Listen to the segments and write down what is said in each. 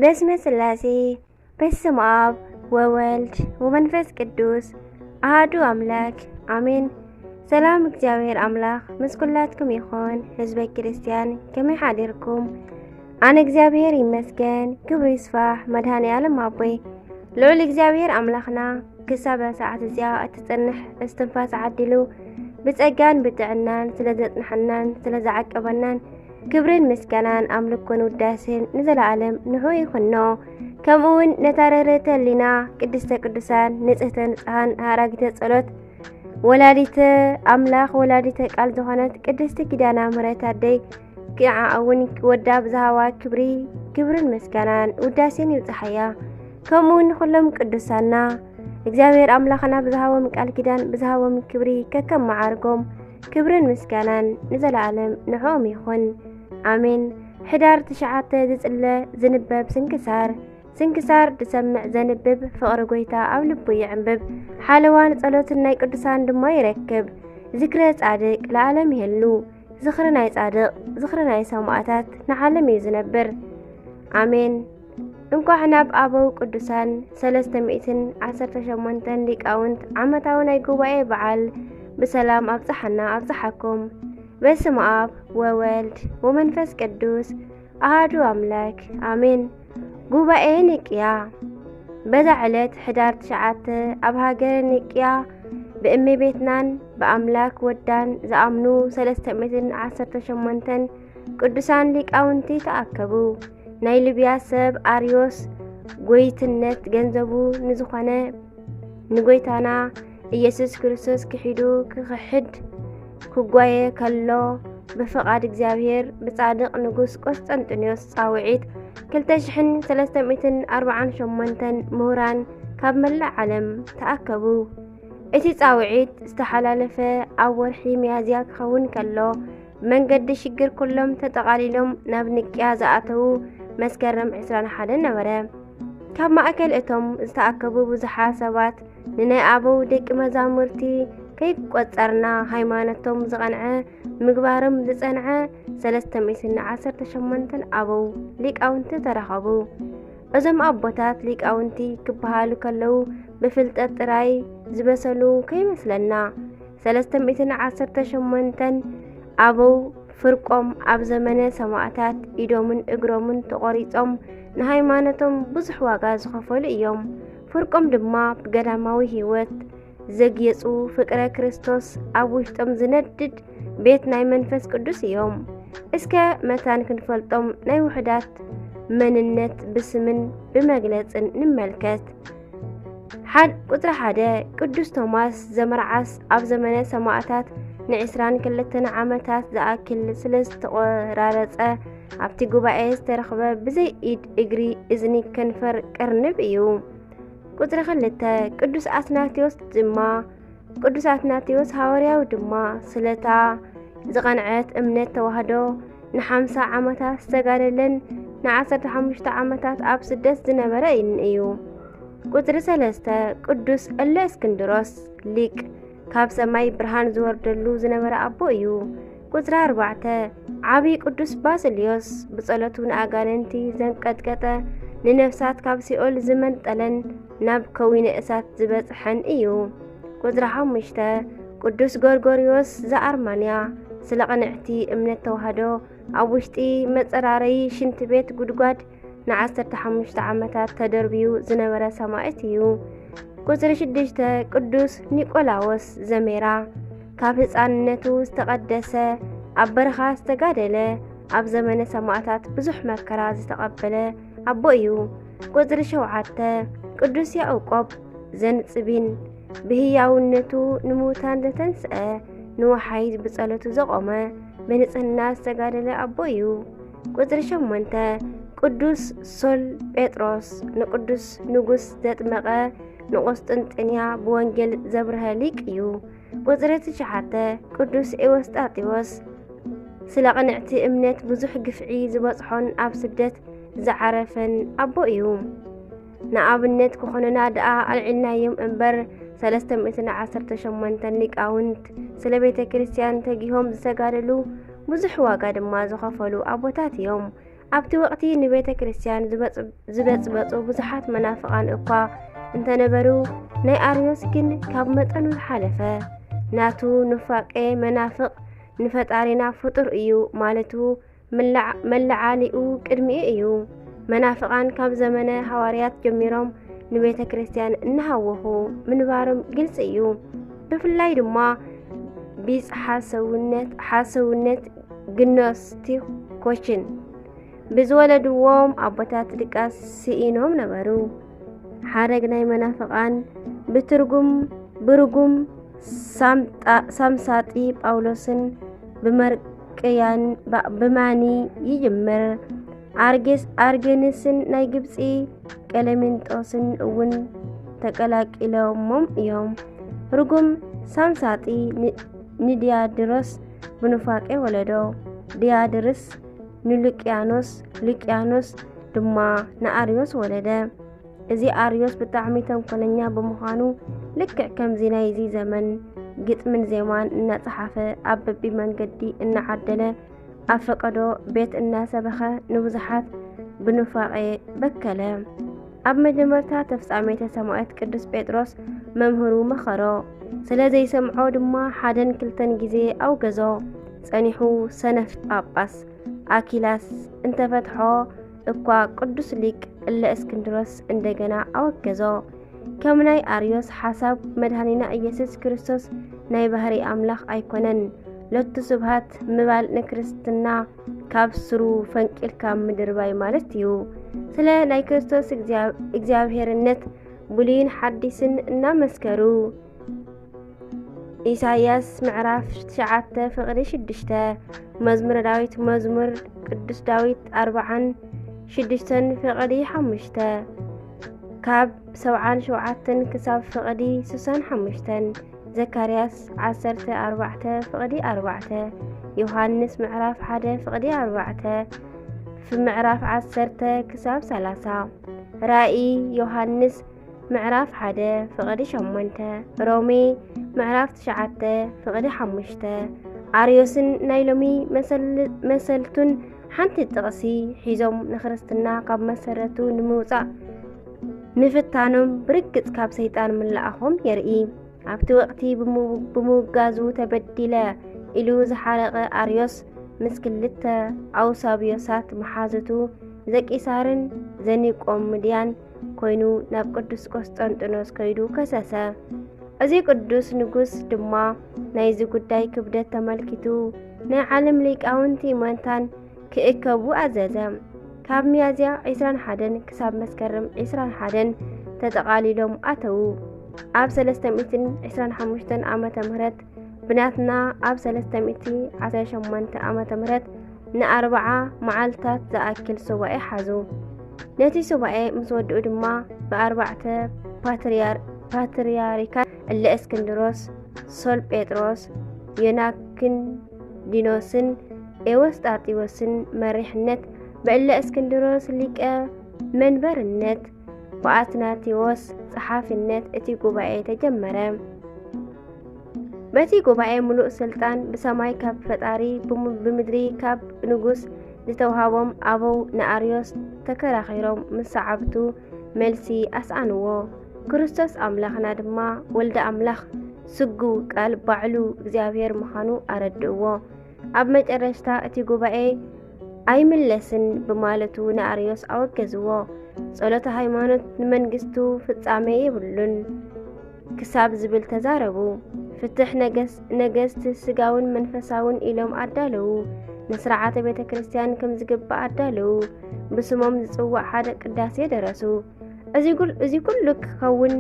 በስመ ስላሴ፣ በስም ኣብ ወወልድ ወመንፈስ ቅዱስ ኣሃዱ ኣምላክ ኣሜን። ሰላም እግዚኣብሔር ኣምላክ ምስ ኩላትኩም ይኹን። ህዝበ ክርስቲያን ከመይ ሓዲርኩም? ኣነ እግዚኣብሔር ይመስገን፣ ክብሩ ይስፋሕ መድኃኔ ዓለም ኣቦይ። ልዑል እግዚኣብሔር ኣምላኽና ክሳብ ሰዓት እዚኣ እትጸንሕ እስትንፋስ ዓዲሉ ብጸጋን ብጥዕናን ስለ ዘጽንሐናን ስለ ዝዓቀበናን ክብርን ምስጋናን ኣምልኮን ውዳሴን ንዘለኣለም ንዑ ይኹኖ። ከምኡ እውን ነታ ርህርህተ ህሊና ቅድስተ ቅዱሳን ንጽህተ ንጽሃን ኣራጊተ ጸሎት ወላዲተ ኣምላኽ ወላዲተ ቃል ዝኾነት ቅድስቲ ኪዳነ ምሕረት ኣደይ ክዓ እውን ወዳ ብዝሃዋ ክብሪ ክብርን ምስጋናን ውዳሴን ይብጽሓያ። ከምኡ እውን ንኹሎም ቅዱሳና እግዚኣብሔር ኣምላኽና ብዝሃቦም ቃል ኪዳን ብዝሃቦም ክብሪ ከከም መዓርጎም ክብርን ምስጋናን ንዘለኣለም ንዕኦም ይኹን ኣሜን። ሕዳር ትሽዓተ ዝጽለ ዝንበብ ስንክሳር። ስንክሳር ዝሰምዕ ዘንብብ ፍቕሪ ጎይታ ኣብ ልቡ ይዕንብብ። ሓለዋን ጸሎትን ናይ ቅዱሳን ድማ ይረክብ። ዝክረ ጻድቅ ለዓለም ይህሉ። ዝኽሪ ናይ ጻድቕ ዝኽሪ ናይ ሰማእታት ንዓለም እዩ ዝነብር። ኣሜን። እንኳዕ ናብ ኣበው ቅዱሳን ሰለስተ ሚእትን ዓሰርተ ሸሞንተን ሊቃውንት ዓመታዊ ናይ ጉባኤ በዓል ብሰላም ኣብጽሓና ኣብጽሓኩም። በስመ ኣብ ወወልድ ወመንፈስ ቅዱስ ኣሃዱ ኣምላክ ኣሜን። ጉባኤ ኒቅያ። በዛ ዕለት ሕዳር ትሽዓተ ኣብ ሃገረ ኒቅያ ብእመቤትናን ብኣምላክ ወዳን ዝኣምኑ ሰለስተ ሚእትን ዓሰርተ ሸሞንተን ቅዱሳን ሊቃውንቲ ተኣከቡ። ናይ ሊብያ ሰብ ኣርዮስ ጎይትነት ገንዘቡ ንዝኾነ ንጎይታና ኢየሱስ ክርስቶስ ክሒዱ ክኽሕድ ክጓየ ከሎ፣ ብፍቓድ እግዚኣብሔር ብጻድቕ ንጉስ ቆስጠንጢኖስ ጻውዒት ክልተ ሽሕን ሰለስተ ሚእትን ኣርብዓን ሸሞንተን ምሁራን ካብ መላእ ዓለም ተኣከቡ። እቲ ጻውዒት ዝተሓላለፈ ኣብ ወርሒ ሚያዝያ ክኸውን ከሎ፣ ብመንገዲ ሽግር ኩሎም ተጠቓሊሎም ናብ ኒቅያ ዝኣተዉ መስከረም ዕስራን ሓደን ነበረ። ካብ ማእከል እቶም ዝተኣከቡ ብዙሓት ሰባት ንናይ ኣበው ደቂ መዛሙርቲ ከይቆጸርና ሃይማኖቶም ዝቐንዐ ምግባሮም ዝጸንዐ ሰለስተ ሚእትን ዓሰርተ ሸሞንተን ኣበው ሊቃውንቲ ተረኸቡ። እዞም ኣቦታት ሊቃውንቲ ክበሃሉ ከለዉ ብፍልጠት ጥራይ ዝበሰሉ ከይመስለና። ሰለስተ ሚእትን ዓሰርተ ሸሞንተን ኣበው ፍርቆም ኣብ ዘመነ ሰማእታት ኢዶምን እግሮምን ተቖሪጾም ንሃይማኖቶም ብዙሕ ዋጋ ዝኸፈሉ እዮም። ፍርቆም ድማ ብገዳማዊ ህይወት ዘግየጹ ፍቅረ ክርስቶስ ኣብ ውሽጦም ዝነድድ ቤት ናይ መንፈስ ቅዱስ እዮም። እስከ መታን ክንፈልጦም ናይ ውሑዳት መንነት ብስምን ብመግለጽን ንመልከት። ሓድ ቁጽሪ ሓደ ቅዱስ ቶማስ ዘመርዓስ ኣብ ዘመነ ሰማእታት ንዕስራን ክልተን ዓመታት ዝኣክል ስለ ዝተቖራረጸ ኣብቲ ጉባኤ ዝተረኽበ ብዘይ ኢድ እግሪ እዝኒ ከንፈር ቅርንብ እዩ። ቁጽሪ ክልተ ቅዱስ ኣትናቴዎስ ድማ ቅዱስ ኣትናቴዎስ ሃዋርያዊ ድማ ስለታ ዝቐንዐት እምነት ተዋህዶ ንሓምሳ ዓመታት ዝተጋደለን ንዓሰርተ ሓሙሽተ ዓመታት ኣብ ስደት ዝነበረ እዩ። ቁጽሪ ሰለስተ ቅዱስ እለ እስክንድሮስ ሊቅ ካብ ሰማይ ብርሃን ዝወርደሉ ዝነበረ ኣቦ እዩ። ቁጽሪ ኣርባዕተ ዓቢ ቅዱስ ባስልዮስ ብጸሎቱ ንኣጋንንቲ ዘንቀጥቀጠ ንነፍሳት ካብ ሲኦል ዝመንጠለን ናብ ከዊነ እሳት ዝበጽሐን እዩ። ቁጽሪ ሓሙሽተ ቅዱስ ጎርጎርዮስ ዘኣርማንያ ስለ ቅንዕቲ እምነት ተዋህዶ ኣብ ውሽጢ መጸራረዪ ሽንቲ ቤት ጉድጓድ ንዓሰርተ ሓሙሽተ ዓመታት ተደርብዩ ዝነበረ ሰማዕት እዩ። ቁጽሪ ሽዱሽተ ቅዱስ ኒቆላዎስ ዘሜራ ካብ ህፃንነቱ ዝተቐደሰ ኣብ በረኻ ዝተጋደለ ኣብ ዘመነ ሰማዕታት ብዙሕ መከራ ዝተቐበለ ኣቦ እዩ። ቁጽሪ ሸውዓተ ቅዱስ ያዕቆብ ዘንጽቢን ብህያውነቱ ንምውታን ዘተንስአ ንወሓይ ብጸሎቱ ዘቖመ ብንጽህና ዝተጋደለ ኣቦ እዩ። ቁጽሪ ሸሞንተ ቅዱስ ሶል ጴጥሮስ ንቅዱስ ንጉስ ዘጥመቐ ንቁስጥንጥንያ ብወንጌል ዘብርሀ ሊቅ እዩ። ቁጽሪ ትሽዓተ ቅዱስ ኤዎስጣቴዎስ ስለ ቅንዕቲ እምነት ብዙሕ ግፍዒ ዝበጽሖን ኣብ ስደት ዝዓረፈን ኣቦ እዩ። ንኣብነት ክኾነና ደኣ ኣልዒልናዮም እምበር ሰለስተ ሚእትን ዓሰርተ ሸሞንተን ሊቃውንት ስለ ቤተ ክርስቲያን ተጊሆም ዝተጋደሉ ብዙሕ ዋጋ ድማ ዝኸፈሉ ኣቦታት እዮም። ኣብቲ ወቕቲ ንቤተ ክርስቲያን ዝበጽ-፣ ዝበጽበጹ ብዙሓት መናፍቓን እኳ እንተነበሩ፣ ናይ ኣርዮስ ግን ካብ መጠኑ ዝሓለፈ፣ ናቱ ኑፋቄ መናፍቕ ንፈጣሪና ፍጡር እዩ ማለቱ መለዓ-፣ መለዓሊኡ ቅድሚኡ እዩ። መናፍቓን ካብ ዘመነ ሃዋርያት ጀሚሮም ንቤተ ክርስቲያን እናሃወኹ ምንባሮም ግልጺ እዩ። ብፍላይ ድማ ቢጽ ሓሰውነት፣ ሓሰውነት ግኖስቲኮችን ብዝወለድዎም ኣቦታት ድቃስ ስኢኖም ነበሩ። ሓረግ ናይ መናፍቓን ብትርጉም፣ ብርጉም ሳምጣ-፣ ሳምሳጢ ጳውሎስን ብመርቅያን ባ-፣ ብማኒ ይጅምር። ኣርጌስ-፣ ኣርጌንስን ናይ ግብጺ ቀለሚንጦስን እውን ተቀላቂሎሞም እዮም። ርጉም ሳምሳጢ ን-፣ ንዲያድሮስ ብኑፋቄ ወለዶ። ዲያድርስ ንሉቅያኖስ፣ ሉቅያኖስ ድማ ንኣርዮስ ወለደ። እዚ ኣርዮስ ብጣዕሚ ተንኮለኛ ብምዃኑ፣ ልክዕ ከምዚ ናይዚ ዘመን ግጥምን ዜማን እናጸሓፈ፣ ኣብ በቢ መንገዲ እናዓደለ፣ ኣብ ፈቀዶ ቤት እናሰበኸ ንብዙሓት ብኑፋቄ በከለ። ኣብ መጀመርታ ተፍጻሜተ ሰማዕት ቅዱስ ጴጥሮስ መምህሩ መኸሮ። ስለ ዘይሰምዖ ድማ ሓደን ክልተን ግዜ ኣውገዞ። ጸኒሑ ሰነፍ ጳጳስ ኣኪላስ እንተፈትሖ እኳ፣ ቅዱስ ሊቅ እለ እስክንድሮስ እንደገና ኣወገዞ። ከም ናይ ኣርዮስ ሓሳብ፣ መድኃኒና ኢየሱስ ክርስቶስ ናይ ባህሪ ኣምላኽ ኣይኮነን። ሎቱ ስብሃት ምባል ንክርስትና ካብ ስሩ ፈንቂልካ ምድርባይ ማለት እዩ። ስለ ናይ ክርስቶስ እግዚኣብ-፣ እግዚኣብሔርነት ብሉይን ሓዲስን እናመስከሩ፣ ኢሳይያስ ምዕራፍ ትሽዓተ ፍቕዲ ሽዱሽተ፣ መዝሙረ ዳዊት፣ መዝሙር ቅዱስ ዳዊት ኣርብዓን ሽዱሽተን ፍቕዲ ሓሙሽተ፣ ካብ ሰብዓን ሸውዓተን ክሳብ ፍቕዲ ስሳን ሓሙሽተን፣ ዘካርያስ ዓሰርተ ኣርባዕተ ፍቕዲ ኣርባዕተ፣ ዮሃንስ ምዕራፍ ሓደ ፍቕዲ ኣርባዕተ፣ ፍ-፣ ምዕራፍ ዓሰርተ ክሳብ ሰላሳ፣ ራእይ ዮሃንስ ምዕራፍ ሓደ ፍቕዲ ሸሞንተ፣ ሮሜ ምዕራፍ ትሽዓተ ፍቕዲ ሓሙሽተ። ኣርዮስን ናይ ሎሚ መሰል-፣ መሰልቱን ሓንቲ ጥቕሲ ሒዞም ንክርስትና ካብ መሰረቱ ንምውጻእ ምፍታኖም ብርግጽ ካብ ሰይጣን ምልኣኾም የርኢ። ኣብቲ ወቕቲ ብሙ-፣ ብምውጋዙ ተበዲለ ኢሉ ዝሓረቐ ኣርዮስ፣ ምስ ክልተ ኣውሳብዮሳት መሓዙቱ ዘቂሳርን ዘኒቆምድያን ኮይኑ ናብ ቅዱስ ቆስጠንጢኖስ ከይዱ ከሰሰ። እዚ ቅዱስ ንጉስ ድማ ናይዚ ጉዳይ ክብደት ተመልኪቱ ናይ ዓለም ሊቃውንቲ መታን ክእከቡ ኣዘዘ። ካብ ሚያዝያ ዕስራን ሓደን ክሳብ መስከረም ዕስራን ሓደን ተጠቓሊሎም ኣተዉ። ኣብ ሰለስተ ሚእትን ዕስራን ሓሙሽተን ዓመተ ምህረት ብናትና ኣብ ሰለስተ ሚእቲ ዓሰርተ ሸሞንተ ዓመተ ምህረት ንኣርብዓ መዓልታት ዝኣክል ሱባኤ ሓዙ። ነቲ ሱባኤ ምስ ወድኡ ድማ ብኣርባዕተ ፓትርያር-፣ ፓትርያርካት እለ እስክንድሮስ፣ ሶል ጴጥሮስ፣ ዮናክንዲኖስን ኤዎስጣጢዎስን መሪሕነት ብእለ እስክንድሮስ ሊቀ መንበርነት ብኣትናቴዎስ ጸሓፊነት እቲ ጉባኤ ተጀመረ። በቲ ጉባኤ ምሉእ ስልጣን ብሰማይ ካብ ፈጣሪ ብሙ-፣ ብምድሪ ካብ ንጉስ ዝተውሃቦም ኣበው ንኣርዮስ ተከራኺሮም ምስ ሰዓብቱ መልሲ ኣስኣንዎ። ክርስቶስ ኣምላኽና ድማ ወልደ ኣምላኽ ስግው ቃል ባዕሉ እግዚኣብሔር ምዃኑ ኣረድእዎ። ኣብ መጨረሽታ እቲ ጉባኤ ኣይምለስን ብማለቱ ንኣርዮስ ኣወገዝዎ። ጸሎተ ሃይማኖት ንመንግስቱ ፍጻሜ የብሉን ክሳብ ዝብል ተዛረቡ። ፍትሕ ነገስ-፣ ነገስት ስጋውን መንፈሳውን ኢሎም ኣዳለዉ። ንስርዓተ ቤተ ክርስቲያን ከም ዝግባእ ኣዳለዉ። ብስሞም ዝጽዋዕ ሓደ ቅዳሴ ደረሱ። እዚ ጉል-፣ እዚ ኩሉ ክኸውን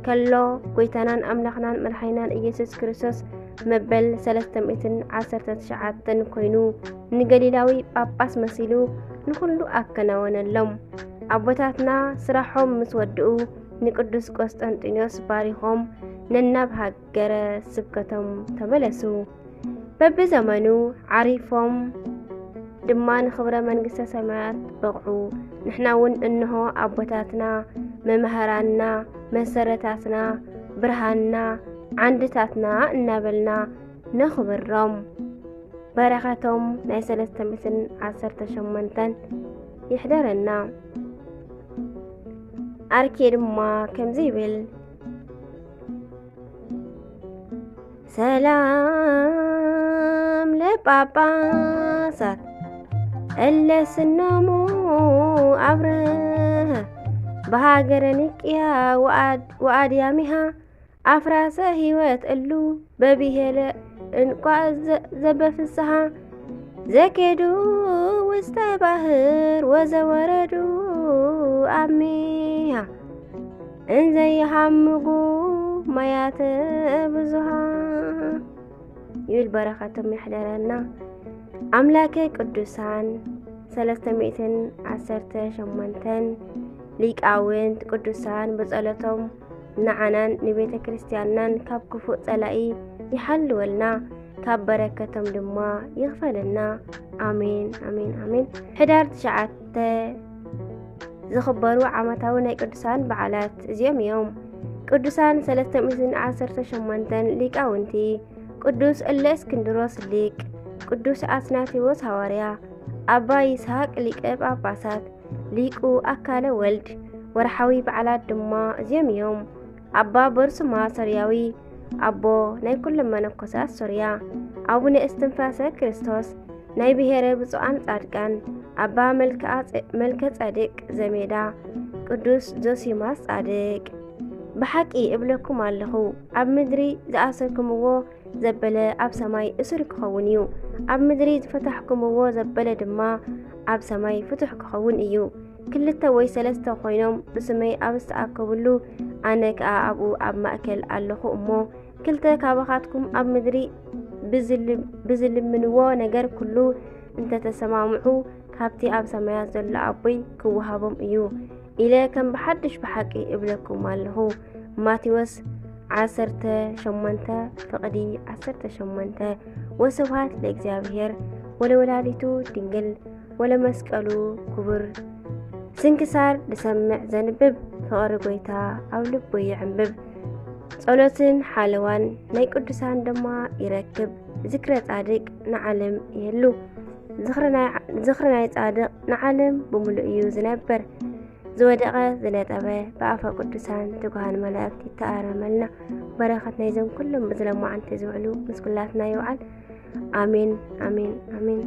ከሎ፣ ጎይታናን ኣምላኽናን መድሓኒናን ኢየሱስ ክርስቶስ መበል ሰለስተ ሚእትን ዓሰርተ ትሽዓተን ኮይኑ፣ ንገሊላዊ ጳጳስ መሲሉ ንኹሉ ኣከናወነሎም። ኣቦታትና ስራሖም ምስ ወድኡ፣ ንቅዱስ ቆስጠንጢኖስ ባሪኾም፣ ነናብ ሃገረ ስብከቶም ተመለሱ። በብዘመኑ ዓሪፎም ድማ ንኽብረ መንግስተ ሰማያት በቕዑ። ንሕና እውን እንሆ ኣቦታትና፣ መምህራንና፣ መሰረታትና፣ ብርሃንና፣ ዓንድታትና እናበልና ነኽብሮም። በረኸቶም ናይ ሰለስተ ሚእትን ዓሰርተ ሸሞንተን ይሕደረና። ኣርኬ ድማ ከምዚ ይብል፣ ሰላም ለጳጳሳት እለ ስኖሙ ኣብርህ በሃገረ ኒቅያ ወኣድ-፣ ወኣድያሚሃ ኣፍራሰ ህይወት እሉ በብሄለ እንቋ ዘ-፣ ዘበፍስሃ ዘኬዱ ውስተ ባህር ወዘወረዱ ኣሚሃ እንዘይሃምጉ ማያተ ብዙሃ ይብል። በረኸቶም ይሕደረና። ኣምላከ ቅዱሳን ሰለስተ ሚእትን ዓሰርተ ሸሞንተን ሊቃውንት ቅዱሳን ብጸሎቶም ንዓናን ንቤተ ክርስቲያንናን ካብ ክፉእ ጸላኢ ይሓልወልና፣ ካብ በረከቶም ድማ ይኽፈልና። ኣሜን፣ ኣሜን፣ ኣሜን። ሕዳር ትሽዓተ ዝኽበሩ ዓመታዊ ናይ ቅዱሳን በዓላት እዚኦም እዮም። ቅዱሳን ሰለስተ ሚእትን ዓሰርተ ሸሞንተን ሊቃውንቲ፣ ቅዱስ እለእስክንድሮስ ሊቅ፣ ቅዱስ ኣትናቴዎስ ሃዋርያ፣ ኣባ ይስሐቅ ሊቀ ጳጳሳት፣ ሊቁ ኣካለ ወልድ። ወርሓዊ በዓላት ድማ እዚኦም እዮም። ኣባ በርሱማ ሶርያዊ፣ ኣቦ ናይ ኩሎም መነኮሳት ሶርያ፣ ኣቡነ እስትንፋሰ ክርስቶስ፣ ናይ ብሔረ ብፁዓን ጻድቃን፣ ኣባ መልክዓ ጸ-፣ መልከ ጸድቅ ዘሜዳ፣ ቅዱስ ዞሲማስ ጻድቅ። ብሓቂ እብለኩም ኣለኹ፣ ኣብ ምድሪ ዝኣሰርኩምዎ ዘበለ ኣብ ሰማይ እሱር ክኸውን እዩ፣ ኣብ ምድሪ ዝፈታሕኩምዎ ዘበለ ድማ ኣብ ሰማይ ፍቱሕ ክኸውን እዩ። ክልተ ወይ ሰለስተ ኮይኖም ብስመይ ኣብ ዝተኣከብሉ፣ ኣነ ከኣ ኣብኡ ኣብ ማእከል ኣለኹ እሞ፣ ክልተ ካባኻትኩም ኣብ ምድሪ ብዝል-፣ ብዝልምንዎ ነገር ኩሉ እንተተሰማምዑ፣ ካብቲ ኣብ ሰማያት ዘሎ ኣቦይ ክወሃቦም እዩ ኢለ ከም ብሓድሽ ብሓቂ እብለኩም ኣለኹ። ማቴዎስ ዓሰርተ ሸሞንተ ፍቕዲ ዓሰርተ ሸሞንተ። ወስብሐት ለእግዚኣብሔር ወለወላዲቱ ድንግል ወለመስቀሉ ክቡር። ስንክሳር ዝሰምዕ ዘንብብ፣ ፍቕሪ ጐይታ ኣብ ልቡ ይዕንብብ። ጸሎትን ሓለዋን ናይ ቅዱሳን ድማ ይረክብ። ዝክረ ጻድቅ ንዓለም ይህሉ። ዝኽሪ ናይ፣ ዝኽሪ ናይ ጻድቅ ንዓለም ብምሉእ እዩ ዝነብር። ዝወደቐ ዝነጠበ ብኣፈ ቅዱሳን ትጉሃን መላእክት ይተኣረመልና። በረኸት ናይዞም ኩሎም ብዝለማዓንቲ ዝውዕሉ ምስ ኩላትና ይውዓል። ኣሜን፣ ኣሜን፣ ኣሜን።